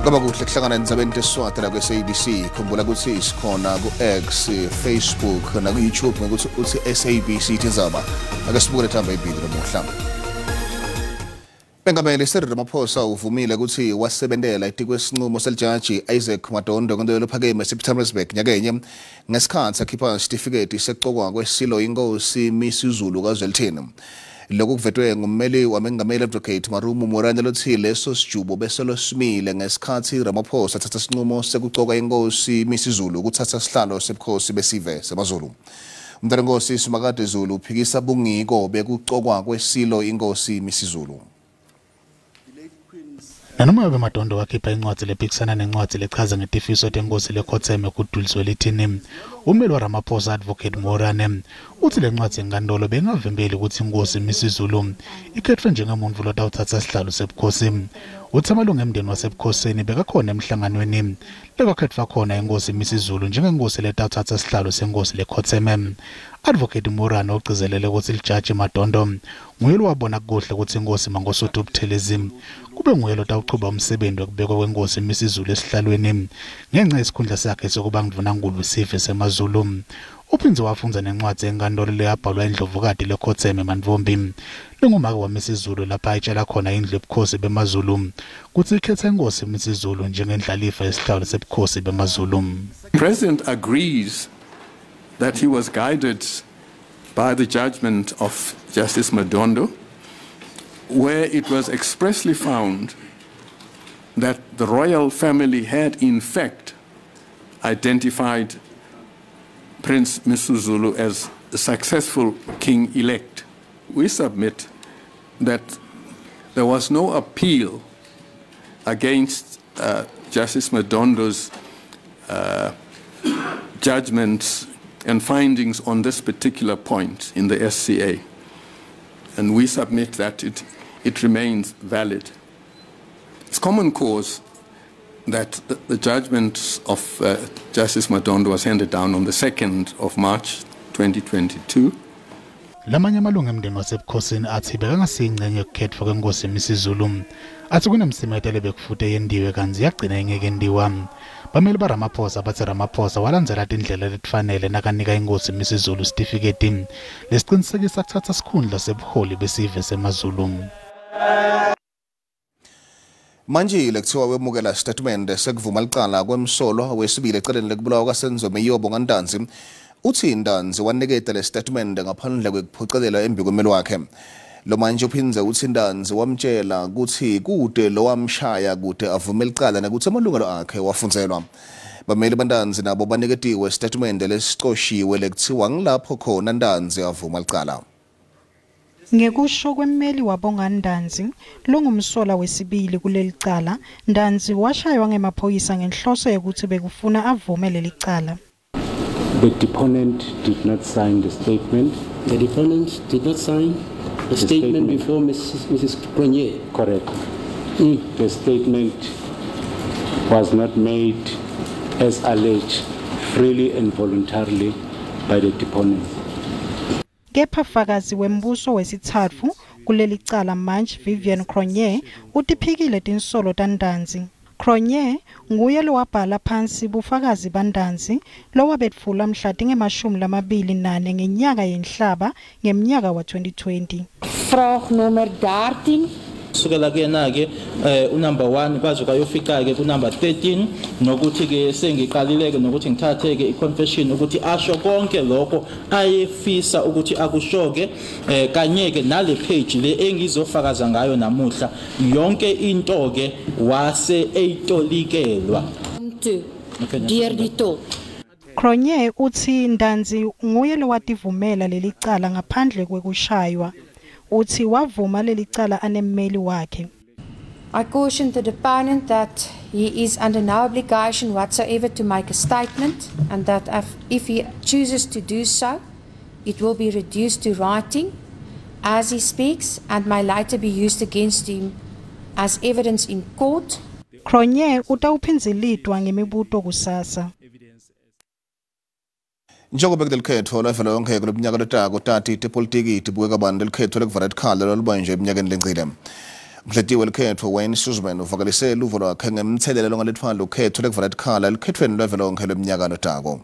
Kwaba kuhle kuhlangana endzabeni tesiswati la ku-SABC. Khumbula kutsi sikhona ku-X, Facebook naku-YouTube ngekutsi utsi SABC Tindzaba. Ake sibuke lethamba ibhili lomuhla. Mengameli Cyril Ramaphosa uvumile kutsi wasebentela etikwesinqumo selijaji Isaac Madondo enkantolo lephakeme esePietermaritzburg nyakenye ngesikhatsi akhipha sitifiketi sekucokwa kwesilo inkosi Misuzulu kaZwelithini. Lokhu kuvetwe ngummeli wamengameli Advocate Marumo Moerane lotsi leso sijubo besolo simile ngesikhatsi Ramaphosa athatha sinqumo sekucoka inkosi Misuzulu kuthatha sihlalo sebukhosi besive semaZulu. Umntanenkosi Simakade Zulu uphikisa bungiko bekucokwa kwesilo inkosi Misuzulu. Nanoma ngabe Madondo wakhipha incwadzi lephikisana nencwadzi lechaza ngetifiso tenkosi lekhotseme kuDuduzwelithini, ummeli waRamaphosa Advocate Moerane utsi lencwadzi enkantolo bengavimbeli kutsi inkosi Misuzulu ikhetfwe njengemuntfu lotawutsatsa sihlalo sebukhosi. Utsi amalungu emndeni wasebukhosini bekakhona emhlanganweni lekwakhetfwa khona inkosi Misuzulu njengenkosi letawutsatsa sihlalo senkosi lekhotseme. Advocate Moerane ugcizelele kutsi lijaji Madondo nguye lowabona kuhle kutsi inkosi Mangosuthu Buthelezi kube nguye lotawuchuba umsebenzi wekubekwa kwenkosi Misuzulu esihlalweni ngenxa yesikhundla sakhe sokuba ngundvunankulu wesive semaZulu. Uphindze wafundza nencwadzi enkantolo leyabhalwa indlovukati lekhotseme Mantfombi lengumake waMisuzulu lapha ayitshela khona indlu yebukhosi bemaZulu kutsi ikhetsa inkosi Misuzulu njengendlalifa yesihlalo sebukhosi bemaZulu. President agrees that he was guided by the judgment of Justice Madondo, where it was expressly found that the royal family had in fact identified Prince Misuzulu as the successful king-elect. We submit that there was no appeal against Justice Madondo's judgments and findings on this particular point in the SCA. And we submit that it remains valid. It's common cause that the judgment of Justice Madondo was handed down on the 2nd of March 2022. Lamanye amalungu emndeni wasebukhosini athi bekangasiyingcenye yokukhetfwa kwenkosi Misuzulu. Athi kunemsimeto lebekufute yendiwe kantsi yagcina ingeke yendiwa. Bameli baRamaphosa batsi Ramaphosa walandzela tindlela letifanele nakanika inkosi Misuzulu sitifiketi lesicinisekisa kuthatha sikhundla sebuholi besive semaZulu. Manje kuthiwa wemukela sitatimende sekuvuma licala kwemsolwa wesibili eceleni lekubulawa kwaSenzo Meyiwa Ntanzi. Uthi Ntanzi waniketa lesitatimende ngaphandle kwekuphocelela embikwemeli wakhe. Lo manje uphindze uthi Ntanzi wamtshela kutsi kute lowamshaya kute avume licala nekutsi amalungelo akhe wafundzelwa. Bameli baNtanzi nabo baniketiwe sitatimende lesicoshiwe lekuthiwa ngilapho khona Ntanzi avuma licala. Ngekusho kwemmeli waBonga Ntanzi longumsola wesibili kuleli cala, Ntanzi washaywa ngemaphoyisa ngenhloso yokuthi bekufuna avume leli cala. The deponent did not sign the statement. The deponent did not sign the statement statement. Before Mrs. Cronje. Correct. The statement was not made as alleged freely and voluntarily by the deponent. Kepha fakazi wembuso wesitsatfu kuleli cala manje Vivian Cronje utiphikile tinsolo taNtanzi. Cronje nguye lowabhala phansi bufakazi baNtanzi lowabetfula mhla tinge-24 ngenyanga yeNhlaba ngemnyaka wa-2020. Vraag nommer 13. Kusukela kuyena-ke unumber 1 kwaze kwayofika-ke kunumber 13 nokuthi-ke sengiqalile-ke nokuthi ngithathe-ke i-confession ukuthi asho konke lokho ayefisa ukuthi akusho-ke kanye-ke nale page le engizofakaza ngayo namuhla yonke into-ke wase eyitolikelwa. Toe. Okay, Deur die tolk. Cronje utsi Ntanzi nguye lowativumela leli cala ngaphandle kwekushaywa. Utsi wavuma leli cala anemmeli wakhe. I cautioned the deponent that he is under no obligation whatsoever to make a statement and that if he chooses to do so, it will be reduced to writing as he speaks and may later be used against him as evidence in court. Cronje utawuphindzilitwa ngemibuto kusasa. Njengoba kulelikhetfo lavelonkhe kuleminyaka letako tati tepolitiki tibuke kabanti likhetfo lekuvala tikhala lolubanjwe eminyakeni lengcile. Mhleti welukhetfo Wayne Suzman uvakalise luvo lwakhe ngemtselelo longaletfwa lukhetfo lekuvala tikhala elukhethweni lwavelonkhe lweminyaka lotako.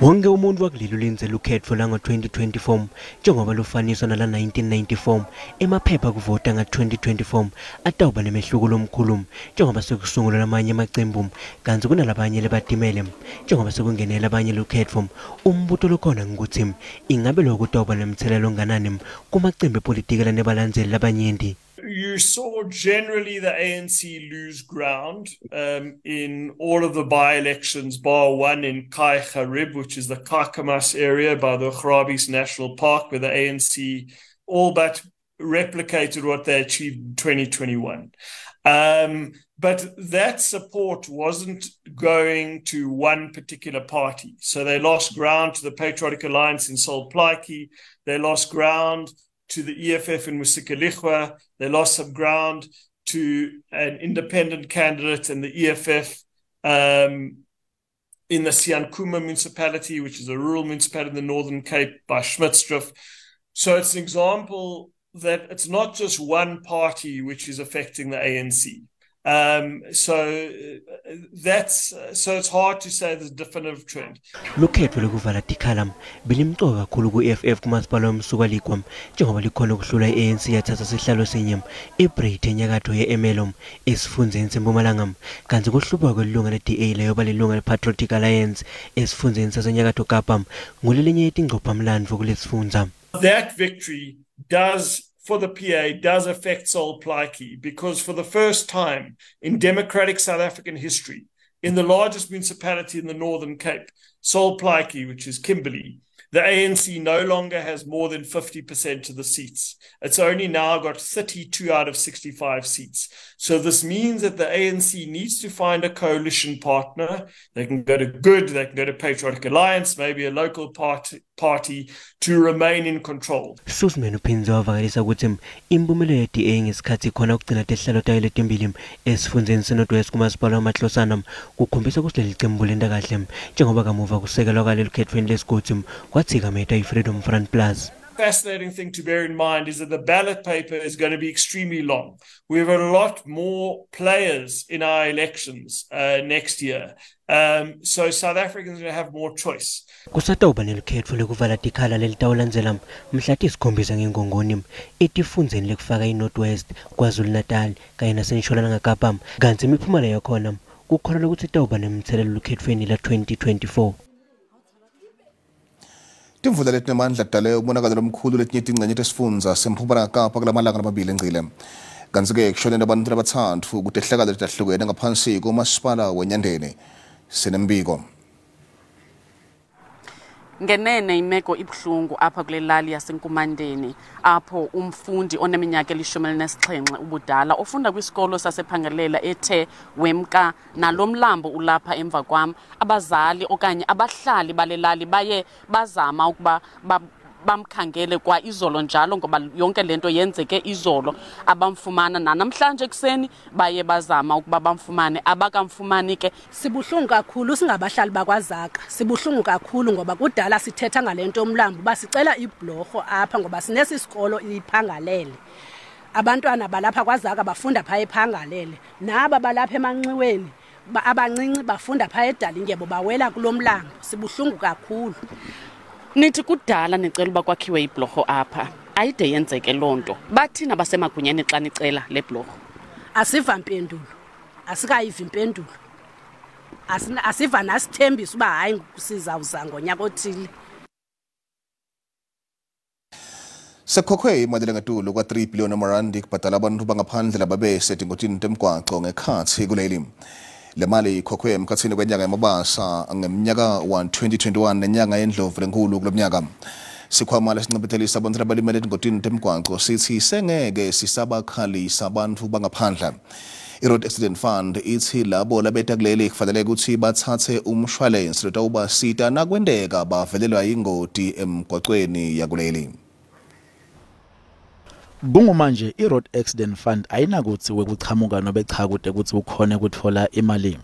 Wonke umuntu wakuleli ulinze lukhetfo lango-2024 njengoba lufaniswa nala 1994. Emaphepha kuvota nga-2024 atawuba nemehluko lomkhulu njengoba sekusungulwa lamanye amacembu kantsi kunalabanye lebatimele njengoba sekungenela abanye lukhetfo. Umbuto lokhona ngukutsi ingabe lokhu kutawuba nemtselelo onganani kumacembu epolitiki lanebalandzeli labanyenti. You saw generally the ANC lose ground in all of the by-elections, bar one in Kai Kharib, which is the Kakamas area by the Augrabies National Park, where the ANC all but replicated what they achieved in 2021. But that support wasn't going to one particular party. So they lost ground to the Patriotic Alliance in Sol Plaatje. They lost ground to the EFF in Mosikaligwa. They lost some ground to an independent candidate and the EFF in the Siyancuma municipality, which is a rural municipality in the Northern Cape by Schmidtsdrift. So it's an example that it's not just one party which is affecting the ANC. So it's hard to say there's a definitive trend. Lukhetfo lekuvala tikhala belimcoka kakhulu ku-EFF kumasipala wemsukaligwa njengoba likhona ukuhlula i-ANC yathatha sihlalo sinye eBreit enyakatho ye-Ermelo esifundzeni seMpumalanga, kantsi kuhlubuka kwelilunga le-DA leyoba lilunga le-Patriotic Alliance esifundzeni sasenyakatho Kapa ngulelinye yetingcophamlandvo kulesifundza. That victory does for the PA does affect Sol Plaatje, because for the first time in democratic South African history, in the largest municipality in the Northern Cape, Sol Plaatje, which is Kimberley, the ANC no longer has more than 50% of the seats. It's only now got 32 out of 65 seats. So this means that the ANC needs to find a coalition partner. They can go to Good, they can go to Patriotic Alliance, maybe a local party to remain in control. Suzman uphindze wavakalisa kutsi imphumela ye-DA ngesikhatsi khona kugcina tehlalo tayo letimbili esifundzeni seNorth West kumasipala waMahlosana kukhombisa kutsi leli cembu lenta kahle njengoba kamuva kusekelwa kwaleli khetfweni lesigodzi kwatsikameta i-Freedom Front Plus. Fascinating thing to bear in mind is that the ballot paper is going to be extremely long. We have a lot more players in our elections next year. So South Africans are going to have more choice. Kusatawuba nelukhetfo lekuvala tikhala lelitawulandzela mhla tisikhombisa ngengongoni etifundzeni lekufaka iNorth West, KwaZulu-Natal kanye naseNtshonalanga Kapa, kantsi imiphumela yakhona kukholelwa kutsi itawuba nemtselelo lukhetfweni la-2024. Timvula letinemandla kudale umonakalo lomkhulu letinye tingcenye tesifundza seMpumalanga Kapa kulamalanga lamabili engcile. Kantsi-ke kushonele abantu labatsatfu kutehlakalo letahlukene ngaphansi komasipala weNyandeni. Sinembiko. Ngenene imeko ibuhlungu apha kule lali yaseNkumandeni apho umfundi oneminyaka eli-17 ubudala ofunda kwisikolo sasephangelela ethe wemka nalo mlambo ulapha emva kwam. Abazali okanye abahlali bale lali baye bazama ukuba bamkhangele kwa izolo njalo ngoba yonke lento yenzeke izolo. Abamfumana namhlanje ekuseni baye bazama ukuba bamfumane, abakamfumani ke. Sibuhlungu kakhulu singabahlali bakwaZaka, sibuhlungu kakhulu ngoba kudala sithetha ngalento yomlambo basicela ibhlorho apha ngoba sinesi sikolo iphangalele. Abantwana balapha kwaZaka bafunda pha ephangalele, naba balapha emanxiweni abancinci bafunda pha eDalindyebo bawela kulomlambo. Sibuhlungu kakhulu. Nithi kudala nicela uba kwakhiwe ibhlorho apha, ayide yenzeke loo nto. Bathina basemagunyeni xa nicela le bhlorho? Asiva mpendulo, asikayiva impendulo, asiva nasithembisa uba hayi sizawuza ngonyaka othile. Sekhokhwe imali lengetulu kwa-3 billion amarandi kubhadala abantu bangaphandle lababe setingotini temgwaco ngekhatsi kuleli. Le mali ikhokhwe emkhatsini kwenyanga yamabasa ngeminyaka wa-2021 nenyanga yendlovu lenkulu kulomnyaka. Sikhwama lesincebethelisa abantu abalimele etingotini temgwaco sithi sengeke sisabakhalisa abantu bangaphandle. I-Road Accident Fund ithi labo labeta kuleli kufanele ukuthi bathathe umshwalense lotawubasita nakwenteka bavelelwa yingoti emgwacweni yakuleli. Kungumanje i-Road Accident Fund ayinakuthi wekuchamuka nobe cha kude ukuthi ukhone ukuthola imali.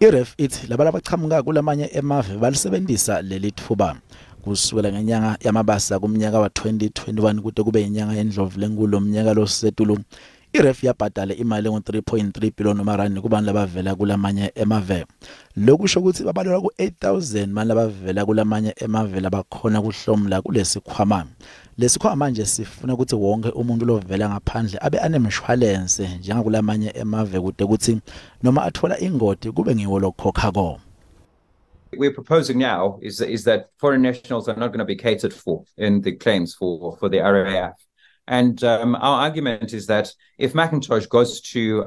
I-REF ithi laba labachamuka kulamanye emave balisebenzisa leli thuba. Kusukela ngenyanga yaMabasa kumnyaka wa-2021 kute kube inyanga yeNdlovu lenkulu lomnyaka losetulu, iRAF yabhadala imali engu-3.3 billion emarandi kubantu labavela kulamanye emave. Lokusho ukuthi babalelwa ku-8000 mali labavela kulamanye emave labakhona kuhlomla kulesikhwama. Lesikhwama manje sifuna ukuthi wonke umuntu lovela ngaphandle abe anemshwalense njengakulamanye emave, kude ukuthi noma athola ingoti kube ngiwo lokukhokhako. We're proposing now is that foreign nationals are not going to be catered for in the claims for the RAF. And our argument is that if Macintosh goes to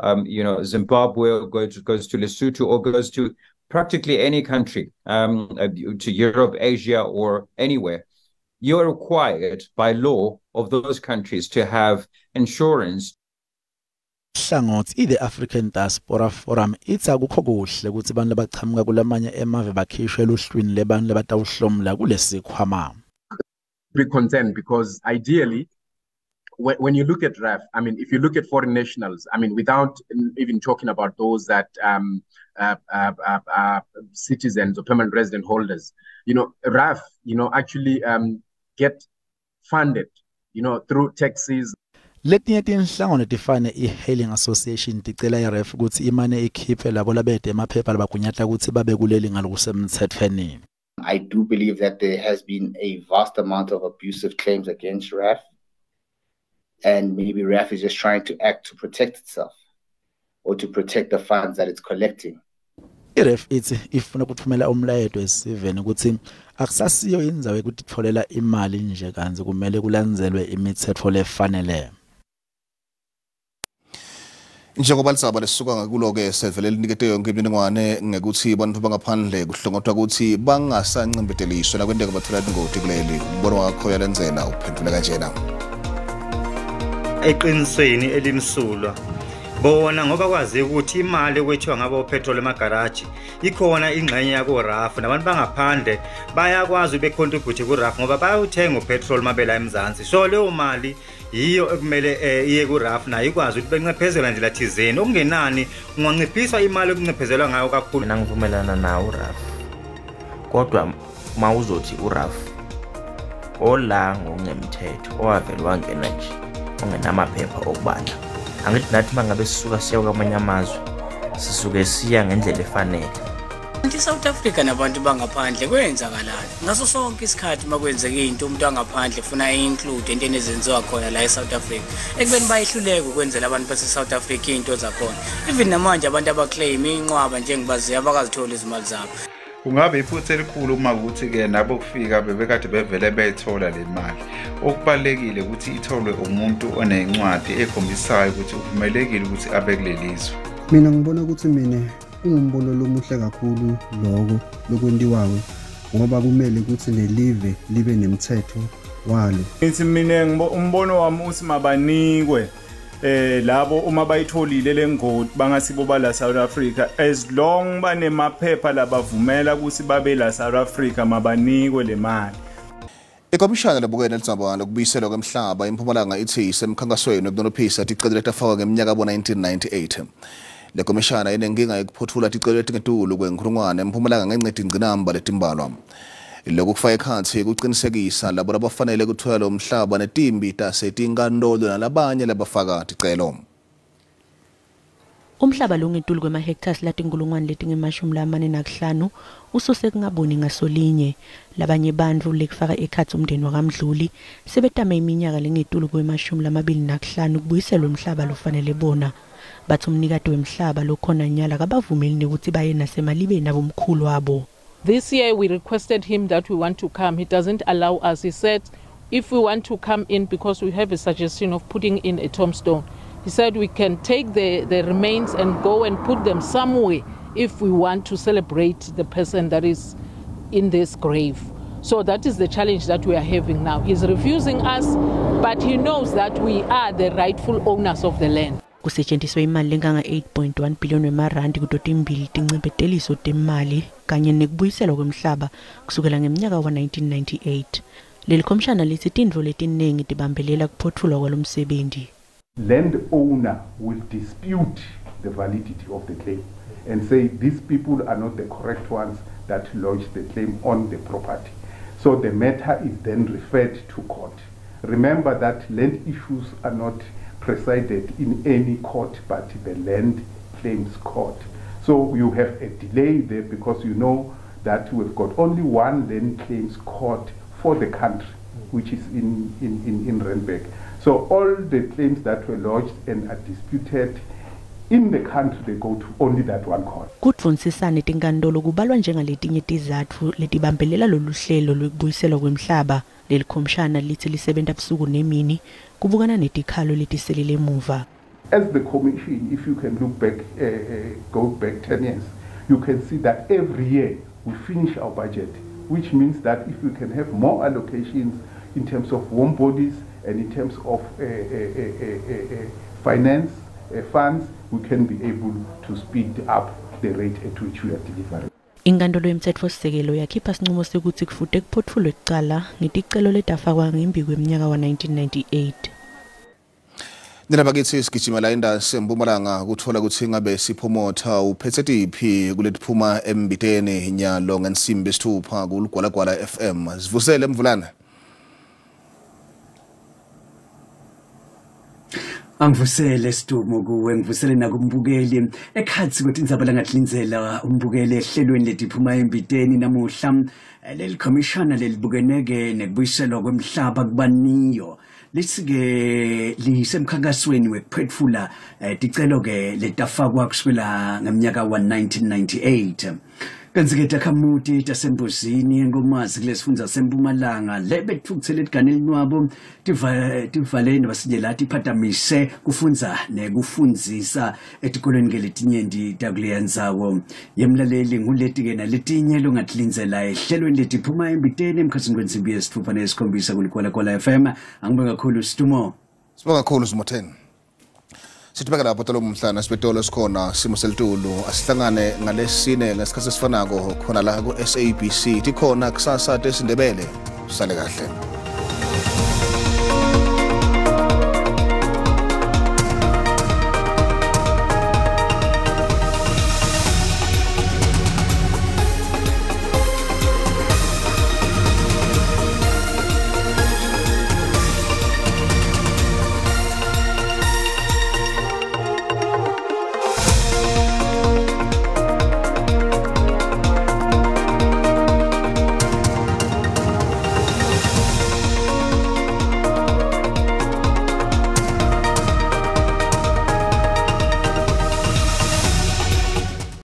Zimbabwe or goes to Lesotho or goes to practically any country, to Europe, Asia, or anywhere, you are required by law of those countries to have insurance. Hlangothi i-The African Diaspora Forum ithi akukho kuhle ukuthi abantu abachamuka kulamanye emave bakhishwe eluhlwini lebantu labatawuhlomla kulesikhwama. Be concerned because ideally, when you look at RAF, I mean, if you look at foreign nationals, I mean, without even talking about those that citizens or permanent resident holders, RAF, actually get funded, through taxes. Letinye tinhlangano tifane i-Hailing Association ticela i-RAF ukuthi imane ikhiphe labo labede emaphepha labagunyata ukuthi babe kuleli ngalokusemthethweni. I do believe that there has been a vast amount of abusive claims against RAF, and maybe RAF is just trying to act to protect itself or to protect the funds that it's collecting. I-RAF ithi ifuna ukuthumela umlayeto esiveni ukuthi akusasiyo indzawo yekutitfolela imali nje, kantsi kumele kulandzelwe imitsetfo lefanele. Njengoba lisaba lesuka ngakulo-ke sevele linikete yonke imininingwane ngekuthi bantfu bangaphandle kuhlongotwa ukuthi bangasancimbeteliswa nakwenteka bathola ingoti kuleli. Umbono wakho yalenzela uphendule kanjena. Eqinisweni elimsulwa bona, ngoba kwaziwa ukuthi imali ekwethiwa ngabo petrol emagaraji ikhona ingxenye yako-RAF, nabantu bangaphandle bayakwazi becontribute ku-RAF ngoba bayawuthenga upetrol mabela eMzansi. So leyo mali yiyo ekumele iye ku-RAF, nayo ikwazi ukuthi bencephezela ndlela thizeni, okungenani unganciphiswa imali okuncephezelwa ngayo kakhulu. Mina ngivumelana nawo uRAF, kodwa uma uzothi uRAF ola ngokungemthetho owavele wangena nje ongenamaphepha okubala, angithi nathi uma ngabe sisuka siya kwamanye amazwe sisuke siya ngendlela efanele. Kanti i-South Africa nabantu bangaphandle kwenzakalani? Ngaso sonke isikhathi uma kwenzeka into, umuntu angaphandle funa i-include entweni ezenziwa khona la e-South Africa, ekubeni bayehluleka ukwenzela abantu base-South Africa iy'nto zakhona. Even namanje abantu abaclaim inqwaba njengibaziyo abakazitholi izimali zabo. Kungabe iphutha elikhulu uma ukuthi-ke nabo kufika bebekade bevele beyithola le mali. Okubalulekile ukuthi itholwe umuntu onencwadi ekhombisayo ukuthi uvumelekile ukuthi abe kuleli zwe. Mina ngibona ukuthi mina ungumbono lomuhle kakhulu lokho lokwentiwayo, ngoba kumele ukuthi nelive libe nemithetho walo. Ngithi mina umbono wami uthi mabanikwe labo uma bayitholile lengoti bangasibo bala South Africa, as long banemaphepha labavumela ukuthi babe la South Africa, mabanikwe le mali. Ikomishana lebukene litsaba lokubuyiselwa kwemhlaba eMpumalanga ithi isemkhankasweni wekunonophisa ticelo letafakwa ngeminyaka bo-1998. Le komishana inenkinga yekuphothula ticelo letingetulu kwenkhulungwane eMpumalanga ngenca yetingcinamba letimbalwa. Lokhu kufaka ekhatsi kucinisekisa labo labafanele kuthola lo mhlaba netimbi tasetinkantolo nalabanye labafaka ticelo. Umhlaba lo ngetulu kwema-hectares latinkulungwane letingemashumi 45 ususe kungaboni ngasolinye. Labanye bantfu lekufaka ekhatsi umndeni wakaMdluli sebetame iminyaka lengetulu kwema-25 kubuyiselwa umhlaba lofanele bona. Bathi umnikati wemhlaba lokhona nyala kabavumeli nekutsi baye nasemalibeni abomkhulu wabo. This year we requested him that we want to come. He doesn't allow us. He said if we want to come in, because we have a suggestion of putting in a tombstone, he said we can take the remains and go and put them somewhere if we want to celebrate the person that is in this grave. So that is the challenge that we are having now. He's refusing us, but he knows that we are the rightful owners of the land. Kusetjentiswe imali lenganga-8.1 billion wemarandi kuto timbili tincebeteliso temali kanye nekubuyiselwa kwemhlaba kusukela ngeminyaka wa-1998. Leli khomishana lithi tintfo letiningi tibambelela kuphotfulwa kwalomsebenzi. Land owner will dispute the validity of the claim and say these people are not the correct ones that lodged the claim on the property. So the matter is then referred to court. Remember that land issues are not presided in any court but the land claims court. So you have a delay there because you know that we've got only one land claims court for the country, which is in Randburg. So all the claims that were lodged and are disputed in the country, they go to only that one court. Kudvonsisana tinkantolo kubalwa njengaletinye tizatfu letibambelela loluhlelo lwekubuyiselwa kwemhlaba. Leli khomishana litsi lisebenta busuku nemini kubukana netikhalo letiselele emuva. As the commission, if you can look back, go back 10 years, you can see that every year we finish our budget, which means that if we can have more allocations in terms of warm bodies and in terms of finance funds, we can be able to speed up the rate at which we are delivering. Inkantolo yemtsetfosisekelo yakhipha sincumo sekutsi kufute kuphotfulwe kucala ngeticelo letafakwa ngembi kweminyaka wa-1998. Nina bakithi sigijima indasi eMpumalanga kuthola kutsi ngabe Siphomotha uphetse tiphi kuletiphuma embiteni nyalo ngensimbi 6 kuLigwalagwala FM. Sivusele Mvulana. Angivusele Sidumo kuwe, ngivusele nakumbukeli ekhatsi kwetindzaba langatlindzela umbukeli ehlelweni letiphuma embiteni namuhla. Leli khomishana lelibukeneke nekubuyiselwa kwemhlaba kubaniyo lithi-ke lisemkhankasweni wekuphethula ticelo-ke letafakwa kusukela ngeminyaka wa-1998. Kanti-ke takhamuti tasembuzini eNkomazi kulesifundza sempumalanga lebetfukutsele etiganeni lwabo tivale nabasinyela tiphatamise kufundza nekufundzisa etikolweni-ke letinyenti takuleya ndzawo. Yemlaleli nguleti-ke naletinye longatlindzela ehlelweni letiphuma embiteni emkhatsini kwensimbi yesitfupha neyesikhombisa kuLigwalagwala FM. Angibonge kakhulu Sidumo. Sibonga kakhulu Simotheni. Sithibeka lapho tolomhlana sibetolo sikhona simo selitulu asihlangane ngalesine ngesikhathi esifanako khona la ku SABC tikhona kusasa tesiNdebele. Sale kahle.